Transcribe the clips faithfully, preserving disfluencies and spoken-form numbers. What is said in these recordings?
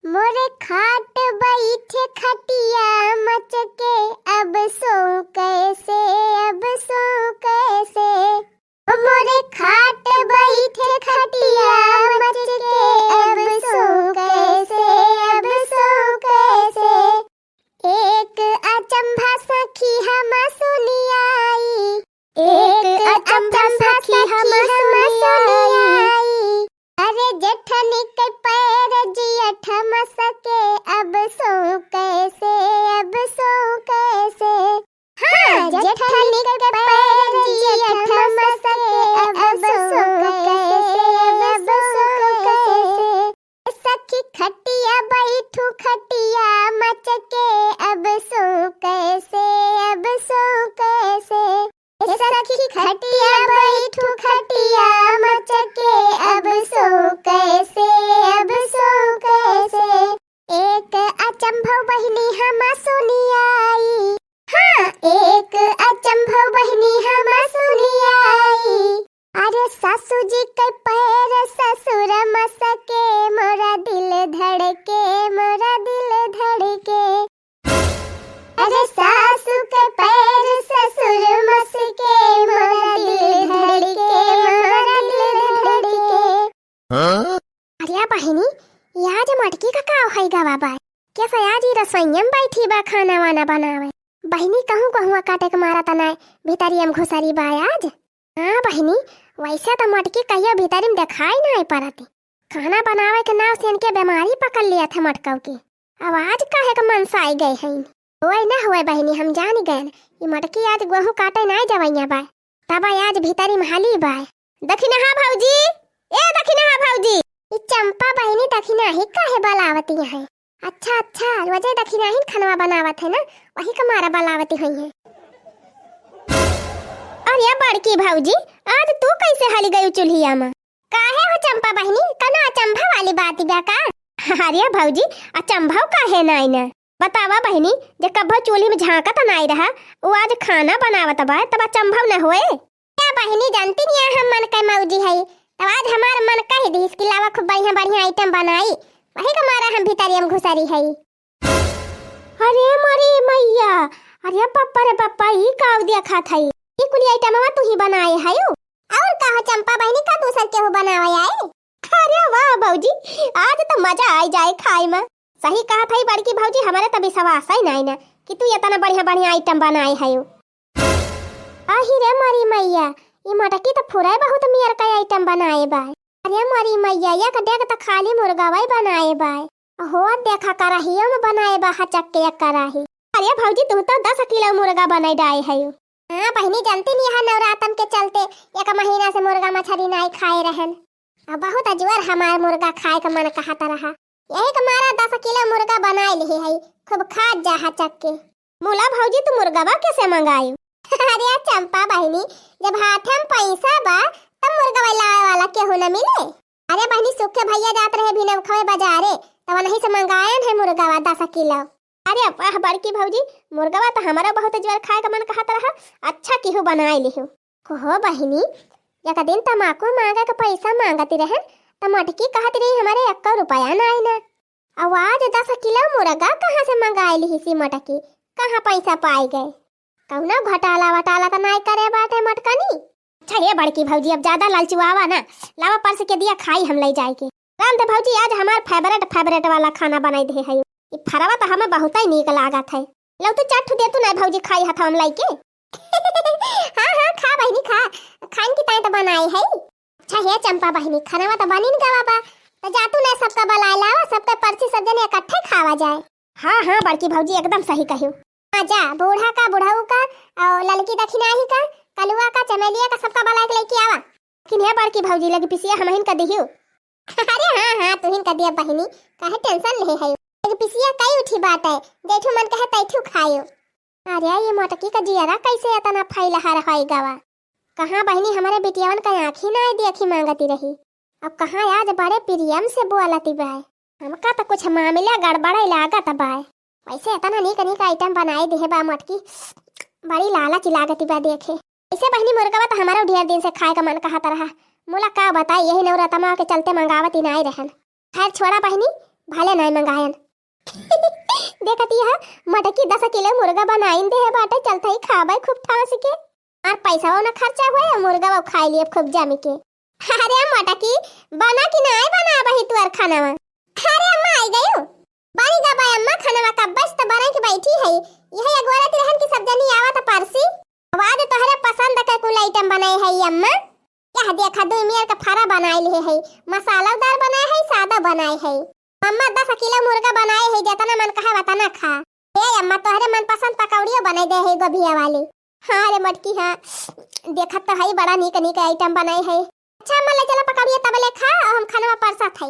मोरे खाट बैठे खटिया मचके, अब सोऊं कैसे, अब सोऊं कैसे। मोरे खाट बैठे खटिया मचके, अब सोऊं कैसे, अब सोऊं कैसे। एक अचंभा सखी हम सुनि आई, एक अचंभा सखी हम सुनि आई। अरे जेठनी के पैर जिया ठमसके, अब सोऊं कैसे, अब सोऊं कैसे। हाँ, जेठनी के पैर जिया ठमसके, अब सोऊं कैसे, अब सोऊं कैसे। सखी खटिया बैठू खटिया मचके, अब सोऊं कैसे, अब सोऊं कैसे। सखी खटिया बैठू खटिया मचके, अब सोऊं कैसे, अब सोऊं कैसे। एक अचंभव बहिनी हम सुनि आई, हाँ, एक अचंभव बहिनी हम सुनि आई। अरे सासू जी के पैर ससुर मसके, मोरा दिल धड़के, मोरा दिल धड़के। अरे सासू के पैर ससुर मसके, मोरा दिल धड़के, मोरा दिल धड़के। हाँ? अरे बहिनी, ई आज मटकी का का होइ गवा बा? कैसे आज ई रसोइया में बैठी बा खाना वाना बनावे? बहिनी कहूँ गहुआ काटे के मारा त नाय, भितरिया में घुसरी बा आज। हाँ बहिनी, वैसे त मटकी कहियो भितरी में देखाई नाय परती। खाना बनावे के नाव से इनके बीमारी पकड़ लिया था मटकऊ के। अब आज काहे के मनसाई गए हैं? होए ना होए बहिनी, हम जानि गए, ई मटकी आज गोहूँ काटे नाय जवैया बाय। तब आज भितरी में हाली बाय। दखिनहा भौजी, ए दखिनहा भौजी। ई चंपा बहिनी दखिनही काहे बलावती है? अच्छा, अच्छा, रोजे दखिनही खनवा बनावत है ना, वही के मारा बलावती हुई है। अरे बड़की भौजी, आज तू कैसे हली गयू चूल्हिया में? काहे हो चंपा बहिनी, कौनो अचंभा वाली बात बा का? अरे भौजी, अचंभव काहे नाई न? बतावा बहिनी, जे कभो चूल्ही में झांकत नाई रहा, उ आज खाना बनावत बा, तब अचंभव न होए? का बहिनी, जानती नहीं हम मन के मौजी है, तब आज हमार मन कह दिस कि लावा खूब बढ़िया बढ़िया item बनाई, वही के मारा हम भीतरिया में घुसरी है। अरे मोरी मैया, अरे पप्पा रे पप्पा, ई का देखत हई? ई कुल itemवा तू ही बनाए हयू? और का हो चंपा बहिनी, का दूसर केहू बनावे आए? अरे वाह भौजी, आज तो मजा आई जाए खाए में। सही कहत हई बड़की भौजी, हमारे तो विश्वास ही नहीं ना कि तू इतना बढ़िया बढ़िया item बनाए हयू। आही रे मोरी मैया, ई मटकी तो फुरे बहुत मियर का item बनाए बा। अरे मोरी मैया, एक डेग तो खाली मुर्गावा ही बनाए बा। हो देखा, कराहियो में बनाए बा हचक के एक कराही। अरे भौजी, तू तो दस किलो मुर्गा बनाए डाए हयू। हाँ बहिनी, जानती नहीं है, नवरातन के चलते एक महीना से मुर्गा मछली नाई खाए रहन। अब बहुत अजवर हमार मुर्गा खाए का मन कहत रहा, यही के मारा दस किलो मुर्गा बनाए लिहे है, खूब खात जा हचक के। मुला भौजी, तू मुर्गवा कैसे मंगायू? अरे चंपा बहिनी, जब हाथे में पैसा बा, तब मुर्गवा लावे वाला केहू न मिले। अरे बहिनी, सुखे भैया जात रहे भिनवखवे बाजारे, तब वहीं से मंगायन है मुर्गवा दस किलो। अरे वाह बड़की भौजी, मुर्गवा तो हमारा बहुत अजवर खाए का मन कहत रहा, अच्छा किहू बनाए लिहू। कहो बहिनी, एक दिन तमाकू मांगे के पैसा मांगती रहन, त मटकी कहती रही, हमारे एक्को रुपया नाई ना। अब आज दस किलो मुर्गा कहाँ से मंगाए लिहिसी मटकी, कहाँ पैसा पाए गए? कौनो घोटाला वटाला त नाई करे बाटे मटकनी? अच्छा हे बड़की भौजी, अब ज्यादा लालचुआवा ना, लावा परस के दिया खाई हम ले जाए के। राम दे भौजी, आज हमार favourite, favourite वाला खाना बनाई दे है। ई फरवा तो हमें बहुत ही नीक लागत है। लो तू चार ठो दे तू ना भौजी, खाई हथवा में लाई के। हाँ, हाँ, खा बहिनी, खा। खाइन की ताई तो बनाए है। अच्छा हे चंपा बहिनी, खाना तो बनिन गवा बा। तो जा तू ना सबका बलाए लावा, सबका परसी सब जने इकट्ठे खावा जाए। हाँ, हाँ, बड़की भौजी एकदम सही कहियो। हाँ, जा, बूढ़ा का, बुढ़ऊ का, और ललकी दखिनाही का, कलुआ का, चमेलिया का, सबका बलाए के लेके आवा। किन्हे बड़की भौजी लगी पिसिया हमहिन का दिहियो। अरे हाँ, हाँ, तुहिन का दिया बहिनी, काहे tension ले है। एक पिसिया कई उठी बात है, जैठू मन कहे तैठू खायो। अरे, ये मोटकी का जियरा कैसे इतना फैलहर होई गवा? कहाँ बहिनी, हमारे बिटियावन का आँखी ना देखी मांगती रही, अब कहाँ आज बड़े प्रेम से बोलती बाय। हमका तो कुछ मामला गड़बड़े लागत बाय। वैसे इतना नीक नीक item बनाई दिहे बा मोटकी, बड़ी लालच लागती बा देखे। ऐसे बहिनी मुर्गवा तो हमारा ढेर दिन से खाए का मन कहत रहा, मुला का बताई, यही नवरतमा के चलते मंगावती नाई रहन। खैर छोड़ा बहिनी, भले नाई मंगायन। देखती है, मटकी दस किलो मुर्गा बनाइन देहे बाटे, चलत ही खाबे खूब ठाँस के। और पैसा ना खर्चा हुए, मुर्गा वो खाई लिए खूब जम के। अरे मटकी, बना कि नाई बना बही तुअर खानावा? अरे अम्मा आई गयो। बनी गा बा अम्मा, खानावा कब्बे से तो बना के बैठी है। यही अगोरत रहन कि सब जनी आवा तो परसी। आवाज तोहरे पसंद के कुल item बनाए है ये अम्मा। यह देखा, दुई मेर के फरा बनाए लिए है, मसालादार बनाए है, सादा बनाए है। अम्मा दस किलो मुर्गा बनाए है, जितना मन कहे वतना खा। ए अम्मा, तोहरे मनपसंद पकौड़ियो बनाई दे है गोभिया वाली। हाँ रे मटकी, हाँ, देखत तो है, बड़ा नीक नीक item बनाए है। अच्छा अम्मा, ले चला पकौड़िया तब ले खा, और हम खाना परसत है।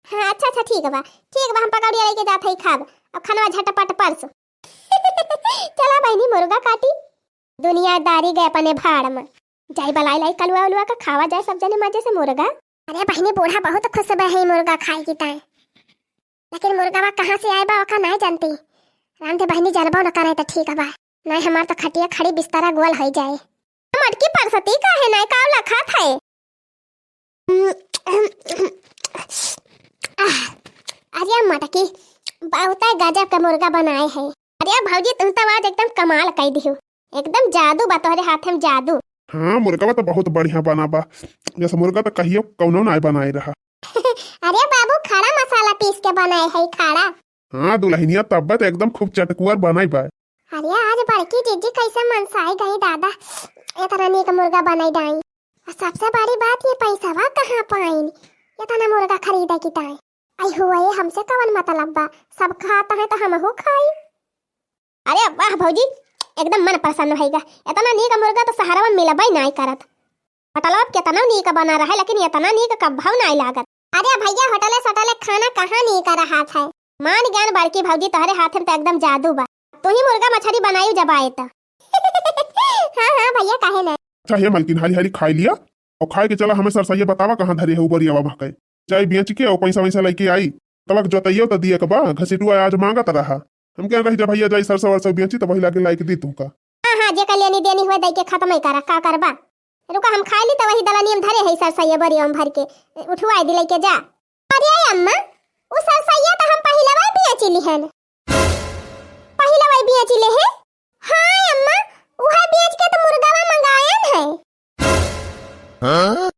हाँ अच्छा अच्छा, ठीक बा, ठीक बा, हम पकौड़िया लेके जात है खाब। अब खाना झटपट परस। चला बहिनी मुर्गा काटी, दुनियादारी गए अपने भाड़ में। जाई बलाई लाई कलुआ उलुआ का, खावा जाए सब जने मजे से मुर्गा। अरे बहिनी, बूढ़ा बहुत खुश बा है मुर्गा खाए की ताए, लेकिन मुर्गावा कहाँ से आए बा ओका नाई जानती। राम दे बहिनी, जानबो न करे तो ठीक बा, नाई हमार तो खटिया खड़ी बिस्तरा गोल हो जाए। मटकी परसती काहे नाई, काव लखात है? आह, अरे मटकी, बहुत गजब का मुर्गा बनाए है। अरे भौजी, तुम तो आज एकदम कमाल कई दिहो, एकदम जादू बा तोहरे हाथ में, जादू। हाँ, मुर्गा तो बहुत बढ़िया बना बा, जैसे मुर्गा तो कहियो कौनो नाई बनाए रहा। अरे बाबू, खड़ा मसाला पीस के बनाए है, खड़ा। हाँ दुल्हनिया, तब्बे तो एकदम खूब चटकुअर बनाई बा। अरे आज बड़की जीजी कैसे मनसाई गई दादा, इतना नीक मुर्गा बनाई डाई। और सबसे बड़ी बात, ये पैसवा कहाँ पाइन इतना मुर्गा खरीदे की ताई? आई हुए, हमसे कवन मतलब बा, सब खात है तो हमहू खाई। अरे वाह भौजी, एकदम मन प्रसन्न भइगा। इतना नीक मुर्गा तो शहरवा में मिलबे नाई करत। होटलवा पे केतना नीक बना रहे, लेकिन इतना नीक कब्बहू नाई लागत। अरे भैया, होटले सोटले खाना कहाँ नीक रहत है? मान ज्ञान बड़की भौजी, तोहरे हाथ में तो एकदम जादू बा। तू ही मुर्गा मछली बनाई जब आए तो। हाँ हाँ भैया, काहे ना। अच्छा हे मलकिन, हाली हाली खाई लिया और खाए के चला, हमें सरसैया बतावा कहाँ धरे है उबरियावा महके। जाई बेच के और पैसा वैसा लेके आई। तबक जोतैयो तो दिए के बा, घसीटुआ आज मांगत रहा। हम कह रही जब भैया जाई सरसों वरसों बेची तो वही लाके लाइके दी तुमका। हाँ हाँ, जे कल्याणी देनी हुए दई के खत्म ही करा, का करबा? रुका, हम खाई ली तो वही दलनियम धरे है सरसैया बोरियम भर के, उठवाई दी लेके जा। अरे अम्मा, उ सरसैया तो हम पहिलवा बेच लिहन। पहिलवा बेच ले है? हाँ अम्मा, उहे बेच के तो मुर्गावा मंगायन है। हाँ?